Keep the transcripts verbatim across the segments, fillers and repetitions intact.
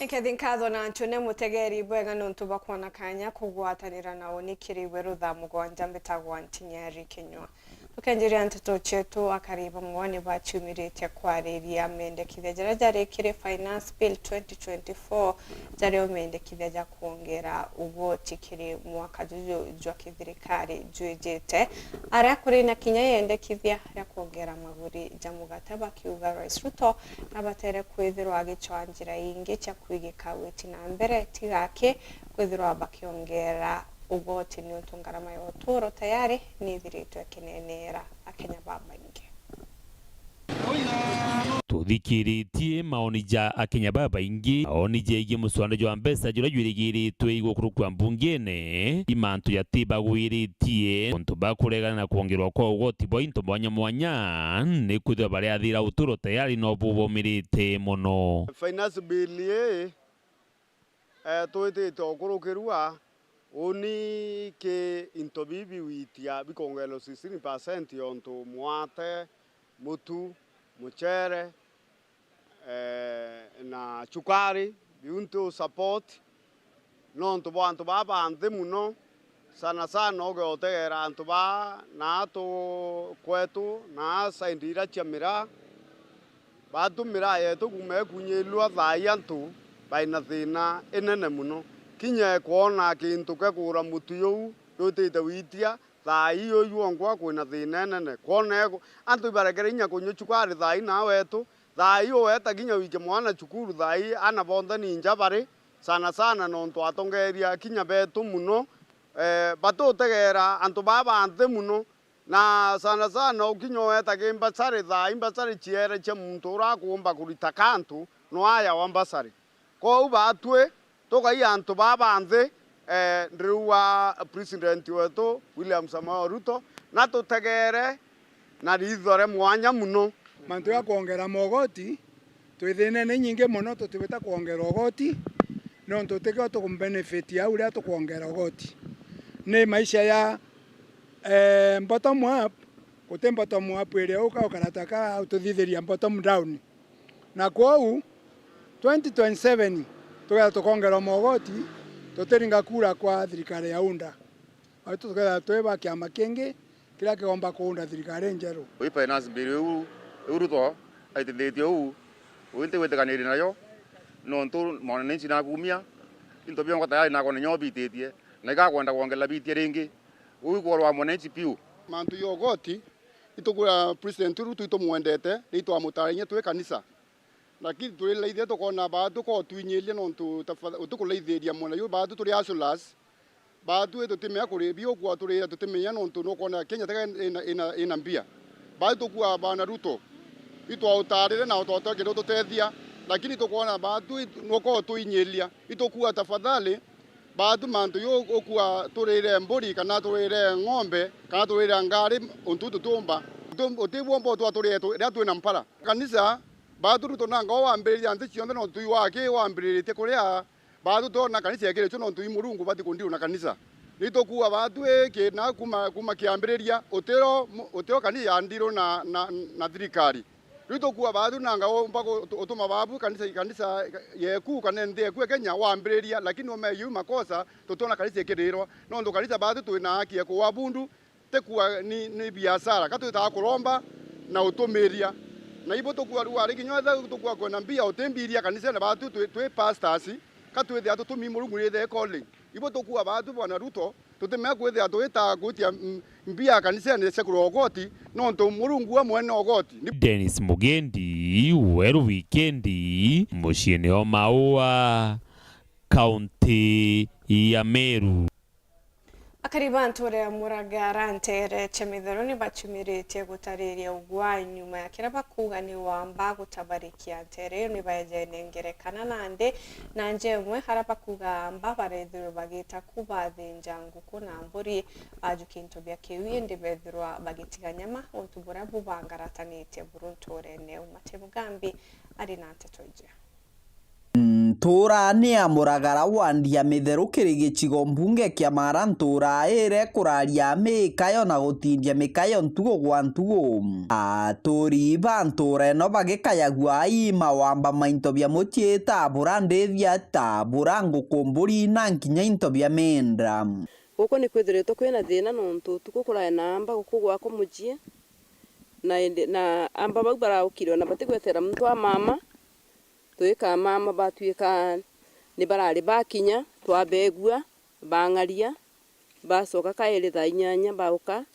Nkethi nkatho na ntune mutegeri bwega nontu bwa kwona kanya kugwatanira na uni kiri iwe rutha mugwanja. Mbitagwa Ntinyeri Kinyua. Tukenjiria nteto cietu, akari bamwe ni baciumiritie kwariria mendekithia jaria jari kiri Finance Bill twenty twenty-four, jaria mendekithia ja kwongera ugoti kiri mwaka juju jwa kithirikari jwijite, aria kuri na kinya yendekithia ria kwongera maguri ja mugate, bakiuga Rais Ruto nabatere kwithirwa agicwa njira ingi cia kwigika witi na mbere, tiga aki kwithirwa bakiongera ugoti, niuntu ngarama ya uturo tayari ni ithiritwe ikinenera Akenya babaingi. Tuthikiritie maoni ja Akenya babaingi, maoni jegie muswanda jwa mbeca juria jwirigiritwe igukurukua mbungene, i mantu jatibagwiritie, untu ba kuregana na kwongerwa kwa ugoti bwa into mwanya mwanya, ni kwithirwa bariathira uturo tayari no bubomirite mono. Finance bill ii, eh, twitite ukurukirua, uni ki into bibi witia bikongererwa sixteen percent yontu mwate, mutu, muchere, eh, na chukari, biu nti u support, nontu bwa antu baa ba nthi mono, sana sana ugeotegera antu baa na atu kwetu, na side iria cia miraa, batu miraa yetu kuma ikunyilua thaa ii antu baina thina inene mono. Kinya ekwona kintu kia kugura mutu juu jutite witia, thaa ii uyu onkwa kwina thina inene. Kwona eku-, antu ibarekere inya kunyua chukari thaa ii na wetu, thaa ii uweta kinya wike mwana cukuru, thaa ii ana bonthe ni nja bari, sana sana nontu atongeria kinya betu mono, eh, batutegera antu baa ba nthi mono, na sana sana ukinya uweta ki mbasari, thaa ii mbasari ciere cia muntu urakuumba kurita kantu, no aya wa mbasari. Kwou batwi tugai antu baa ba nthi, eh, ndiriuga President wetu William Samoei Ruto natutegere na ritho ria mwanya mono. Mantu ja kwongera mogoti, twi thinene inyingi mono, tutibita kwongera ugoti, nontu tikio tukumbenefit au riria tukwongera ugoti. Ni maisha ya, eh, bottom up, guti bottom up iria uka ukarata ka ututhithiria bottom down. Na kwou, twenty twenty-seven, tugetha tukongerwa mogoti, tutiringa kura kwa thirikari ya UDA. Baitu tugetha twi ba kiama kingi kiria kigomba kuunda thirikari njeru. Ui finance bill iu, iu Ruto aitithitie uu, ui ntigwitikaniria nayo, nontu mwananchi nakumia, into bionthe tayari nakwa ninyo bititie, na igakwenda kwongerera bitie ringi. Uu ikworo wa mwananchi piu. Mantu ya ugoti, itukwira President Ruto itumwendete, ni itwamutara inya twi kanisa. Lakini turilaithia tukona baatu ko twinyiria nontu tafa-, utikulaithiria mwena juu baatu turi hustlers. Baatu i tutimenya kuri biu kwa turira tutimenya nontu nukona Kenya tega ina, ina, ina mbia. Baatu tukua bana Ruto. Itwautarire na utwatwa kindu tutethia. Lakini tukona baatu i-, nuko twinyiria. Itukua tafadhali baatu mantu ju ukua turire mburi kana turire ng'ombe kana turire ngari untu tutiumba. Uti-, utibwomba utwa turire tu-, riria twina mpara. Kanisa Baatu Ruto nanga o wambiriria nthi cionthe, no tui waki wambiriritie kuria. Baatu twona kanisa ikiritue, no tui Murungu bati kundirwa na kanisa. Ni tukuuga baatu ii kina kuma, kuma kiambiriria, utiro mu-, utio kanisa yandirwe na, na, na thirikari. Riu tukuuga baatu nanga umba gu-, utu-, utuma babu kanisa, kanisa yeku kana nthi yeku ya Kenya wambiriria, lakini umeyu makosa, tutiona kanisa ikirirwa. Nontu kanisa baatu twina haki ya kuwa bundu, ti kuuga ni, ni biashara, ka twitaga kuromba na utumiria. Na ibo tukuuga riu ari kinya wetha tukuuga kwina mbia utimbiria kanisene, baatu twi, twi pastors, ka twithia tutumi Murungu rithe calling. Ibo tukuuga baatu Bwana Ruto, tutimenya kwithia twitaga gwitia, mm, mbia kanisene cia kurwa ugoti, nontu Murungu we mwene ugoti. Ni Dennis Mugendi, Weru Wikendi, muciini o Maua, kaunti ya Meru. Akari ba ntuura ya Muragara nteere cia Mitheru ni bacumiritie gutariria ugwa nyuma ya kiria bakuuga ni wamba gutabarikia nteere iyo ni baejene ngerekana nandi na nja imwe aria bakuuga amba barethirwe bagita ku bathinja nguku na mburi bajukia into bia kiu indi bethirwa bagitiga nyama untu buria bubangaratanitie buru ntuurene iu. Mate Mugambi ari na nteto iji. Ntuura ni ya Muragara wandi ya Mitheru kiri gicigo mbunge kia Mara, ntuura ire kuraria mikayo na gutindia mikayo ntugu gwa ntugu. Aturi ba ntuura ino bagikayagua ai mawamba ma into bia mucii ta bura ndithia, ta bura nguku, mburi na nkinya into bia mienda. Guku ni kwithiritwe kwina thina nontu utuku kurae na amba guku gwakwa mucii, na indi, na amba bau baraukire ona batigwetera muntu a mama, tuika mama batuika ni barari bakinya, twabegua, bang'aria, bacoka kairi thaa inyanya bauka,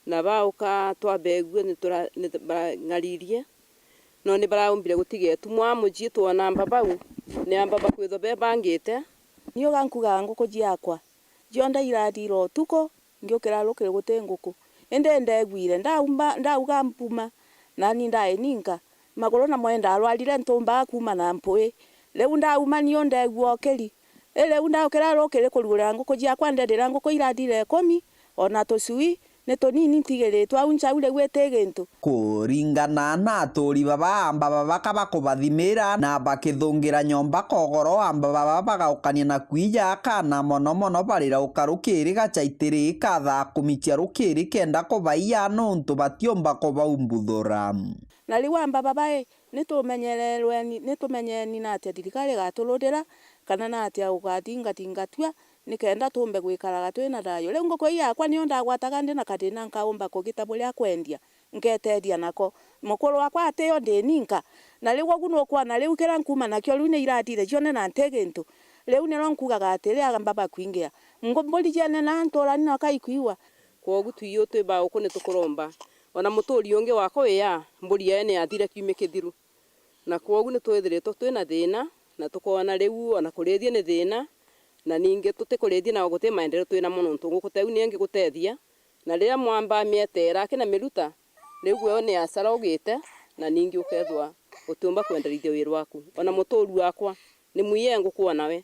na bauka twabegua ni tura-, ni bang'aririe, no ni baraumbire gutiga etumwa mucii twona amba bau, ni amba bakwithwa bebangite. Niuga nkugaga nguku ciakwa, cionthe irathira utuku, ngiukira rukiri guti nguku. Indi ndeeguire, ndaumba, ndauga mpuma, nani ndae ninka, maguru namo indarwarire, ntumbaga kuuma na mpui. Riu ndauma niu ndeegua ukiri. I riu ndaukira rukiri kurugurira nguku ciakwa, nderira nguku irathira ikumi, ona tucui, ni tunini ntigiritwe au nchau, riu iti gintu. Kuringana na aturi baba, amba baba ka bakubathimira na bakithungira nyomba kogoro, amba baba bagaukania na kwija akana mono mono, barirauka rukiri gacaitiri ka thaa kumi cia rukiri kenda kubaiya nontu batiumba kubaumbuthura. Na riu amba baba i, nitumenyererweni, nitumenyeni na atia thirikari igatururira, kana na atia ugathingathingatwa, nikenda tumbe gwikaraga twina thayu. Riu nguku ii yakwa niyo ndagwataga ndi na kathina nkaumba kugita buria kwendia, ngetethia nako. Mukuru wakwa atio ndi ninka, na riu ugu nukwona riu kiria nkuuma nakio riu ni irathire cionthe na nti gintu. Riu niro nkugaga atiri, amba bakwingia. Ngu-, mburi ciene na nturani na kaikwigua. Kwogu twi utwi ba uku ni tukuromba. Ona muturi ungi wakwa wi aa, mburi yae ni yathire kiumia kithiru. Na kwogu ni twithiritwe twina thina, na tukoona riu ona kurithia ni thina, na ningi tutikurithia na guti maendeleo twinamo nontu nguku teu ni ingigutethia. Na riria mwamba amietera akina miruta, riu gwe ni asara ugite, na ningi ukethwa utiumba kwenderithia wira waku. Ona muturi wakwa, ni mwiye nguku o nawe.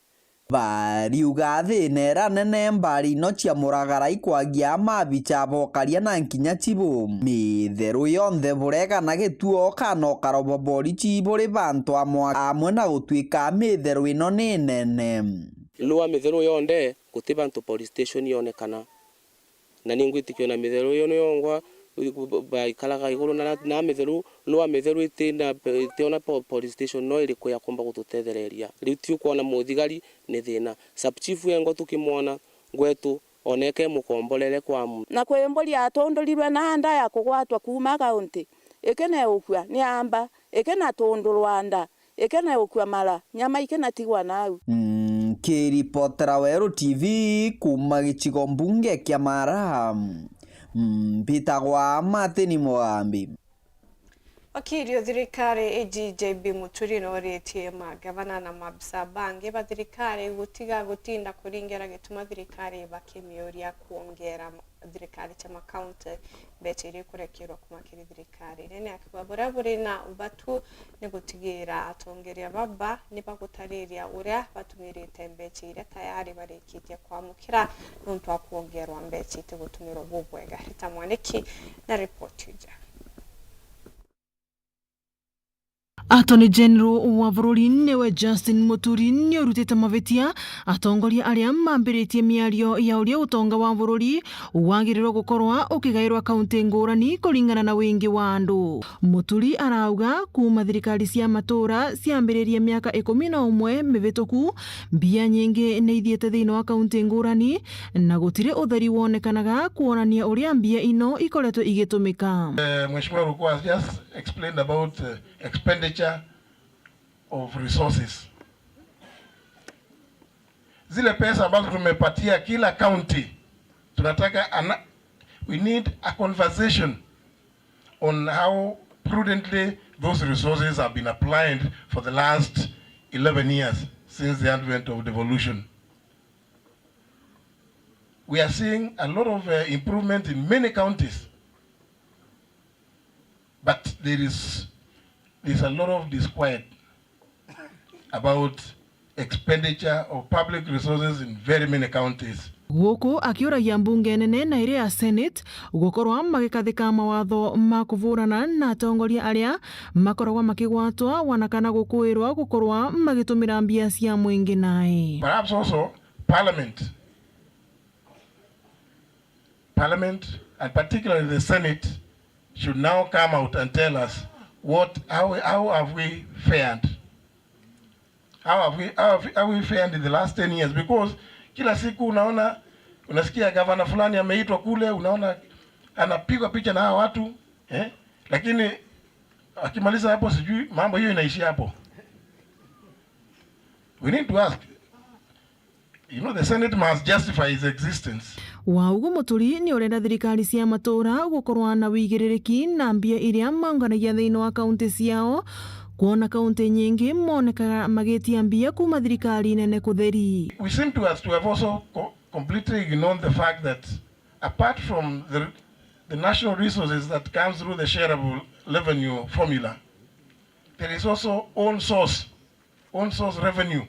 Bariuga thina iria nene mbari ino cia Muragara ikwagia mabicha bokaria na nkinya cibu. Mitheru yonthe burega na gituo kana ukarobo borichi buri bantu amwe, amwe na gutwika mitheru ino ni nene. Lua mitheru yonthe guti bantu police station yonekana. Na ni ngwitikia ona mitheru iyo ni yongwa, baikaraga iguru na, na mitheru, lua mitheru itina, itiona po-, police station no iriku ya kumba gututethereria. Riu ti ukwona muthigari ni thina. Sub chief wengwa tukimwona gwetu, oneke mukomborere kwa mu- Na kwi mburi atundurirwe na nda ya kugwatwa kuuma kaunti, iki na ukua ni amba, iki na tundu rwa nda, iki na ukua mara, nyama iki na tigwa nau. Nkiripotera Weru T V kuuma gicigo mbunge kia Mara, mbitagwa Martin Mugambi. Wakiri o thirikari iji J B Muturi noritie magavana na maabisa bangi ba thirikari gutiga gutinda kuringera gituma thirikari bakimiuria kuongera thirikari cia makaunti mbecha iria ikurekerwa kuma kiri thirikari nene, akiuga buria buri na ubatu ni gutigira atongeria baba ni bagutariria uria batumirite mbecha iria tayari barikitie kwamukira nontu wa kuongerwa mbecha itigutumirwa bubwega. Rita Mwaniki na ripoti ija. Attorney General wa bururi niwe Justin Muturi niurutite mavitia atongoria aria mambiritie miario ya uria utonga wa bururi wagirirwe gukorwa ukigairwa kaunti ngurani kuringana na wingi wa andu. Muturi arauga kuuma thirikari cia matura ciambiririe miaka ikumi na umwe mivituku, mbia nyingi ni ithiite thiini wa kaunti ngurani, na gutiri utheri wonekanaga kwonania uria mbia ino ikoretwe igitumika. Eh, Mheshimiwa Ruku has just explained about, eh, expenditure of resources. Zile pesa ambazo tumepatia kila county, tunataka ana-, we need a conversation on how prudently those resources have been applied for the last eleven years since the advent of devolution. We are seeing a lot of, uh, improvement in many counties, but there is, there's a lot of disquiet about expenditure of public resources in very many counties. Guku akiuragia mbunge nene na iria ya Senate gukorwa magikathika mawatho ma kuvurana na atongoria aria makoragwa makigwatwa wana kana gukuirwa gukorwa magitumira mbia cia mwingi nae. Perhaps also Parliament, Parliament and particularly the Senate should now come out and tell us what, how, how have we fared? How have we, how have we, how we fared in the last ten years? Because kila siku unaona, unasikia gavana fulani ameitwa kule, unaona anapigwa picha na hawa watu, eh? Lakini akimaliza hapo, sijui mambo hiyo inaishia hapo. We need to ask, you know, the Senate must justify its existence. Wa ugu Muturi ni urenda thirikari cia matura gukorwa na wigiririki na mbia iria maunganagia thiini wa kaunti ciao, kwona kaunti nyingi monekaga magitia mbia kuma thirikari nene kutheri. We seem to us to have also co-, completely ignored the fact that apart from the, the national resources that comes through the shareable revenue formula, there is also own source, own source revenue.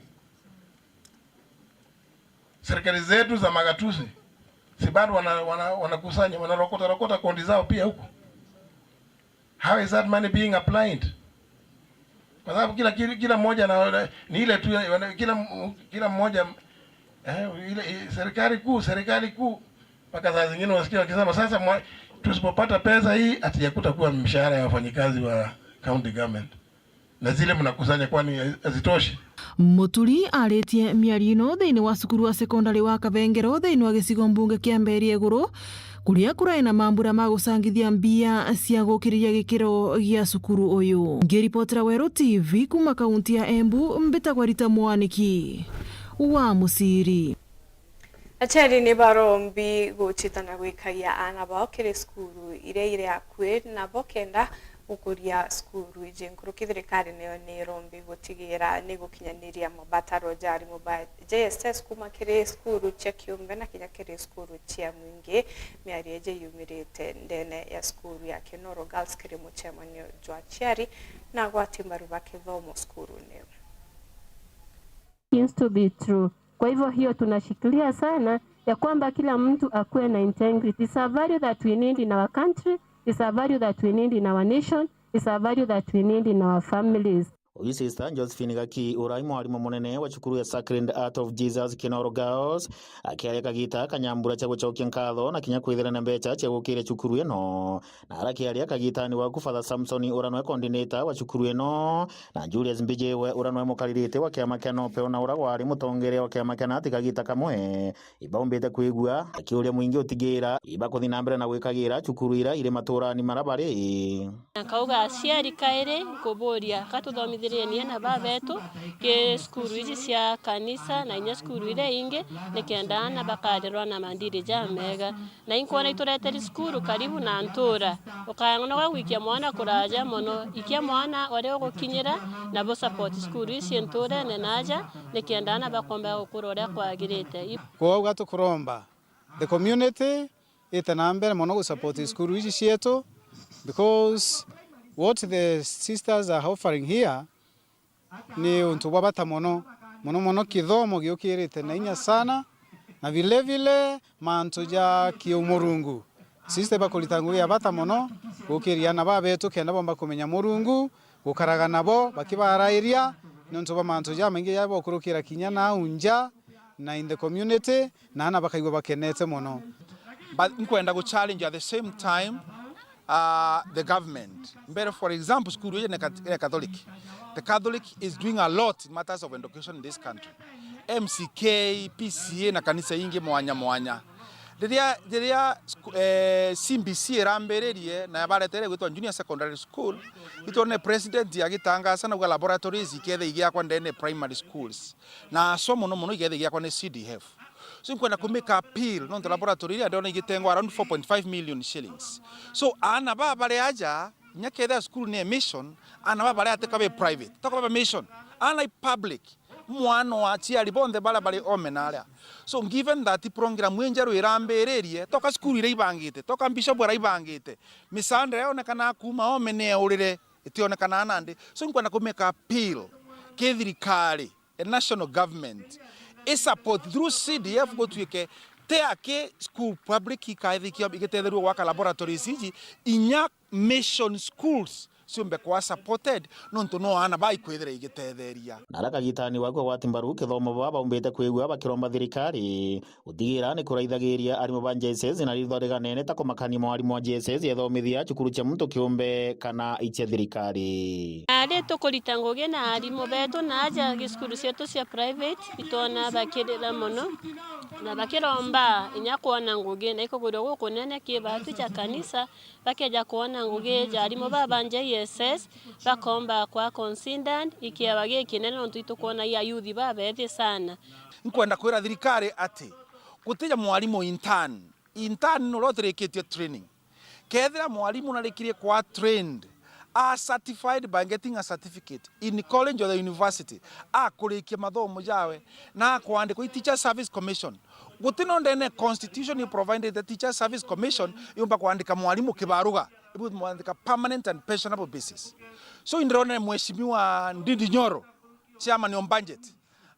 Serikali zetu za magatuzi, si bado wana, wana, wanakusanya, wanarokota, rokota kondi zao pia huko? How is that money being applied? Kwa sababu kila, kila, kila mmoja na, ni ile tu, wana, kila, kila mmoja, eh, ile, eh, serikali kuu, serikali kuu. Mpaka saa zingine unasikia wakisema, "Sasa mwa-, tusipopata pesa hii, ati hakutakuwa mshahara ya wafanyikazi wa county government." Na zile mnakusanya kwani hazitoshi? Muturi aritie miario ino thiini wa cukuru wa sekondari wa Kabengero thiini wa gicigo mbunge kia Mberi Iguru, kuria kurai na mambura ma gucangithia mbia cia gukiriria gikiro gia cukuru uyu. Ngiripotera Weru T V kuma kaunti ya Embu, mbitagwa Rita Mwaniki wa Muciri. Aciari ni barombi gucitana gwikagia aana bao kiri cukuru iria iri akui nabo kenda gukuria cukuru iji nkuruki. Thirikari niyo ni irombi gutigira ni gukinyaniria mabataro ja arimu ba J S S kuma kiri cukuru cia kiumbe na kinya kiri cukuru cia mwingi. Miario iji yumirite ndene ya cukuru ya Kinoro Girls kiri mucemanio jwa aciari na agwati mbaru ba kithomo cukurune. Seems to be true. Kwa hivyo hiyo tunashikilia sana ya kwamba kila mtu akuwe na integrity. It's a value that we need in our country. It's a value that we need in our nation. It's a value that we need in our families. Uyu Sister Josephine Gaki, urai mwarimu munene wa cukuru ya Sacred Heart of Jesus Kinoro Girls, akiaria kagita kanyambura cia gucokia nkatho na kinya kwithira na mbeca cia gukiria cukuru ino. Na arakiaria kagitani waku, Father Samson, ura nwe coordinator wa cukuru ino, na Julius Mbijiwe, ura nwe mukaririte wa kiama kia NOPEO, na ura wari mutongeria wa kiama kia NATI kagita kamwe, ibaumbite kwigua akiuria mwingi utigira ibakuthi na mbere na gwikagira cukuru ira iri maturani mara bari. Na nkauga aciari kairi, nkuburia, ka tuthomithirie ni aana babetu ki cukuru iji cia kanisa na inya cukuru iria ingi, nikenda aana bakarerwa na mandiri jamega. Na inkwona itureteri cukuru karibu na ntura. Ukanoga gwikia mwana kuraja mono. Ikia mwana uria ugukinyira, na bu support cukuru ici nturene naja, nikenda aana bakomba gukura uria kwagirite. Kwou gatukuromba the community ite na mbere mono gu support cukuru ici cietu, because what the sisters are offering here ni untu bwa bata mono, mono mono kithomo giukirite na inya sana, na vile vile mantu ja kiumurungu. Sister bakurita ngugi ya bata mono gukiria aana babetu kenda bomba kumenya Murungu, gukaraga nabo bakibarairia niuntu bwa mantu jamaingi ja bokurukira kinya nau nja na in the community, na aana bakaigua bakenete mono. But nkwenda gu challenge at the same time, uh, the government. Mbere, for example, cukuru iji ni kat-, ni Catholic. The Catholic is doing a lot in matters of education in this country. M C K, P C A na kanisa ingi mwanya mwanya. Riria, riria sku-, eh, C B C irambiririe na baretere gwitwa Junior Secondary School, itwone president agitangaza nauga laboratories ikethe igiakwa ndene primary schools. Na aswa mono mono igethe giakwa ni C D F. So, nkwenda ku make appeal, nontu laboratory iria ndona igitengwa around four point five million shillings. So, aana baba bari aja, inya kethira cukuru ni mission, aana baba bari atika be private, toka baba mission, aana i public, mwana wa aciari bonthe baria bari ome na aria. So, given that program injeru irambiririe, toka cukuru iria ibangite, toka bishop aria ibangite, misanda yonekana kuma ome ni eurire, itionekana nandi. So, nkwenda ku make appeal ki thirikari, a national government, i support through C D F gutuike Ti aki school public ikaithikio igitetheria gwaka laboratories iji, inya mission schools ciumbe kwa supported, nontu no aana baikwithira igitetheria. Na ara kagitani waku agwati mbaru kithomo baba baumbite kwigua bakiromba thirikari gutigira ni kuraithagiria arimu ba J S S na ritho riganene ta kumakania mwarimu wa J S S ethomithia cukuru cia muntu kiumbe kana icia thirikari. Ari tukurita ngugi na arimu betu na aja gicukuru cietu cia private, itwona bakirira mono na bakiromba inya kwona ngugi na ikugurwa gukunene ki batu ja kanisa, bakeja kwona ngugi ja arimu baba J S S, bakomba kwa considered ikiaba gikinene nontu itukwona i ayuthi babethi sana. Nkwenda kwira thirikari ati gutija mwarimu intern, intern nuria utirikitie training. Kethira mwarimu narikirie kwa trained, a certified by getting a certificate in college or the university, akurikia mathomo jawe na akwandikwa i Teacher Service Commission. Guti no ndene constitution i provided the Teacher Service Commission yumba kwandika mwarimu kibaruga, ibu mwandika permanent and pensionable basis. So indirone Mheshimiwa Ndindi Nyoro, chairman on budget,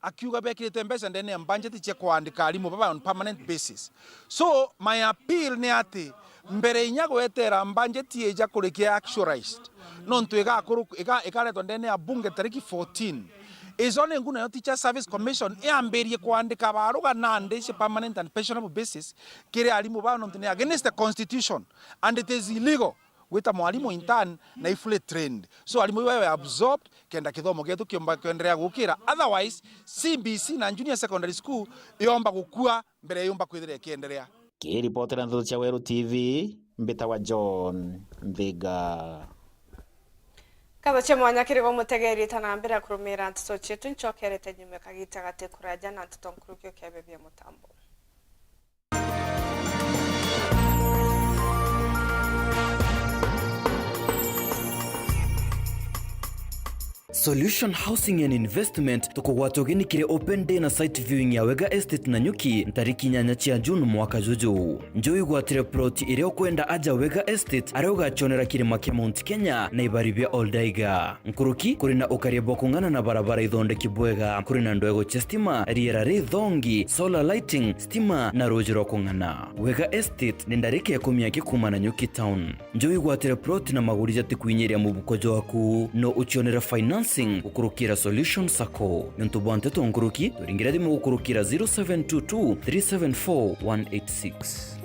akiuga bekirite mbeca ndene ya budget cia kwandika arimu baba on permanent basis. So my appeal ni ati mbere inya gwetera budget ija kurikia actualized, nontu igakuru-, iga-, ikaretwa ndene ya bunge tariki fourteen. Ijo ni ngu nayo Teacher Service Commission iambirie kwandika baruga nandi cia permanent and pensionable basis kiri arimu baba, nontu ni against the constitution and it is illegal gwita mwarimu intern na i fully trained. So arimu iwe were absorbed kenda kithomo gietu kiomba kwenderea gukira. Otherwise, C B C na junior secondary school iomba gukua mbere yumba kwithira ikienderea. Kiripotera ndeto cia Weru T V, mbitawa John Nthiga. Nkatho cia mwanya kiri bo mutegeeri ta na mbere ya kurumira nteto cietu, ncokerete nyuma kagita gati kuraja na nteto nkuruki ukiabebia mutambo. Solution Housing and Investment tukugwata ugeni kiri open day na site viewing ya Wega Estate Nanyuki ntariki inyanya cia June mwaka juju. Njo wigwatire plot iria ukwenda aja Wega Estate aria ugacionera kirima kia Mount Kenya na ibari bia Oldaiga. Nkuruki, kuri na ukaria bwa kung'ana na barabara ithondeki bwega, kuri na ndwego cia stima, riera rithongi, solar lighting, stima na ruuji rwa kung'ana. Wega Estate ni ndarika ikumi aki kuuma Nanyuki town. Njo wigwatire plot na maguri jatikwinyiria mubuko jwaku, no ucionere financing gukurukira Solution Sacco. Niuntu bwa nteto nkuruki, turingira thimu gukurukira zero seven two two three seven four one eight six.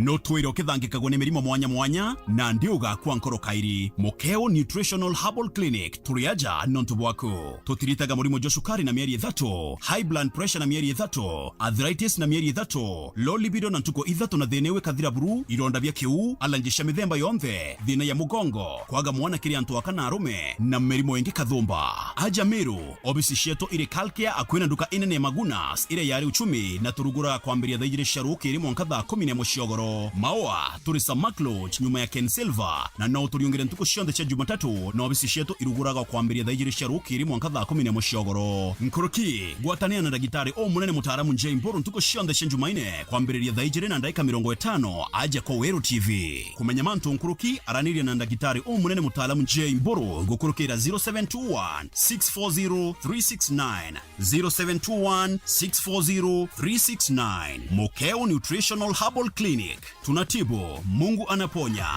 No twire ukithangikagwo ni mirimo mwanya mwanya, na ndi ugakua nkoro kairi. Mukeo Nutritional Herbal Clinic, turi aja nontu bwaku. Tutiritaga murimo jwa cukari na mieri ithatu, high blood pressure na mieri ithatu, arthritis na mieri ithatu, low libido na ntuku ithatu na thina iu ikathira buru, ironda bia kiu, allergy cia mithemba yonthe, thina ya mugongo, kwaga mwana kiri antu aka na arume, na mirimo ingi kathumba. Aja Meru, obisi cietu iri Kalkia, akui na nduka inene ya Magunas, iria yari Uchumi, na turuguraga kwambiria thaa ijiri cia rukiri mwanka thaa kumi na imwe cia ugoro. Maua, turi Samak Lodge, nyuma ya Ken Silver, na no uturiungire ntuku cionthe cia Jumatatu, na obisi cietu iruguraga kwambiria thaa ijiri cia rukiri mwanka thaa kumi na imwe cia ugoro. Nkuruki, gwatanira na ndagitari umunene mutaaramu Jay Mburu ntuku cionthe cia Jumaine, kwambiriria thaa ijiri na ndaika mirongo itano, aja kwa Weru T V. Kumenya mantu nkuruki, araniria na ndagitari umunene mutaaramu Jay Mburu gukurukira zero seven two one, six four zero, three six nine. Zero seven two one, six four zero, three six nine. Mokeo Nutritional Herbal Clinic. Tunatibu, Mungu anaponya.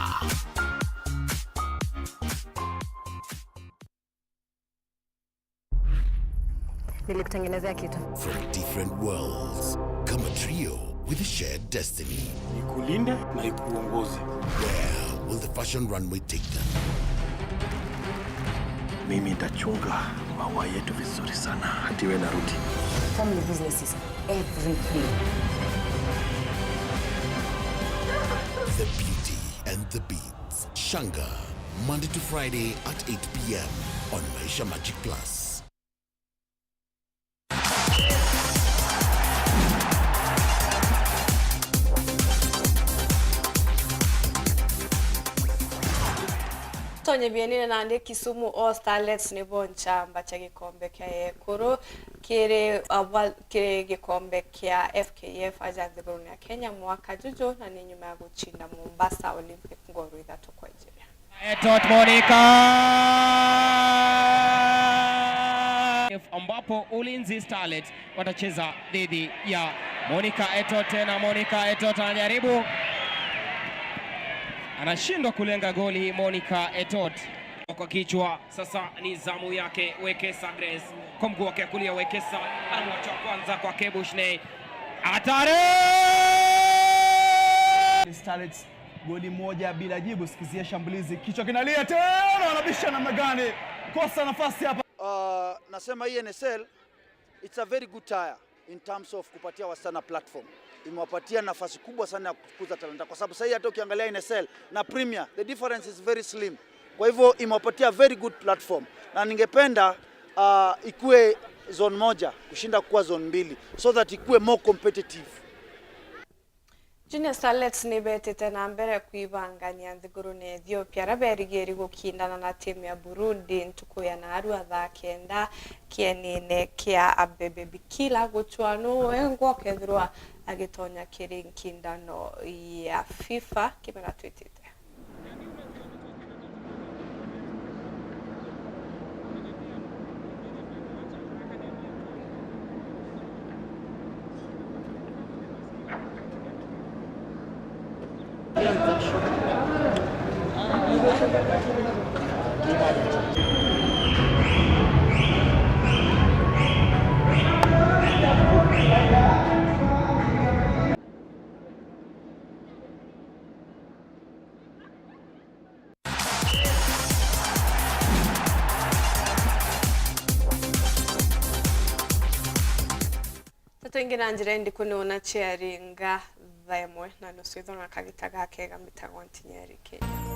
Nilikutengenezea kitu. From different worlds, come a trio with a shared destiny. Ikulinde na ikuongoze. Where will the fashion runway take them? Mimi nitachunga maua yetu vizuri sana, hadi we narudi. Family business is everything. The Beauty and the Beats. Shanga, Monday to Friday at eight p m on Maisha Magic Plus. Tonye bienine nandi Kisumu All Starlets nibo nchamba cia gikombe kia ekuru kiri, abwa-, kiri gikombe kia F K F aja nthigurune ya Kenya mwaka juju, na ni nyuma ya guchinda Mombasa Olympic ngooru ithatu kwa ijiri. Etot Monica, ambapo Ulinzi Starlet watacheza dhidi ya Monica Etot. Tena Monica Etot anajaribu, anashindwa kulenga goli. Monica Etot kwa kichwa. Sasa ni zamu yake Wekesa Grace, kwa mguu wake kulia Wekesa, anamwacha wa kwanza kwake Bushney. Hatari! Starlets goli moja bila jibu. Sikizia shambulizi, kichwa kinalia tena, anabisha namna gani? Kosa nafasi hapa. Uh, nasema hii N S L, it's a very good tire in terms of kupatia wasichana platform. Imewapatia nafasi kubwa sana ya kukuza talanta, kwa sababu sahii hata ukiangalia N S L na Premier, the difference is very slim. Kwa hivyo imewapatia very good platform, na ningependa uh, ikue zone moja kushinda kuwa zone mbili, so that ikue more competitive. Junior Starlets ni betite na mbere kwibangania nthigurune ya Ethiopia, aria berigiri gukindana na timu ya Burundi ntuku ya narua thaa kenda kienine kia Abebe Bikila gucwa nu wengwa ukethirwa agitonya kiri nkindano ya FIFA kimera twitite. Tatwingi na njira indiku ni una ciaringa thaa imwe na nusu ithona kagita gakega mbitagwa Ntinyeri Kenya.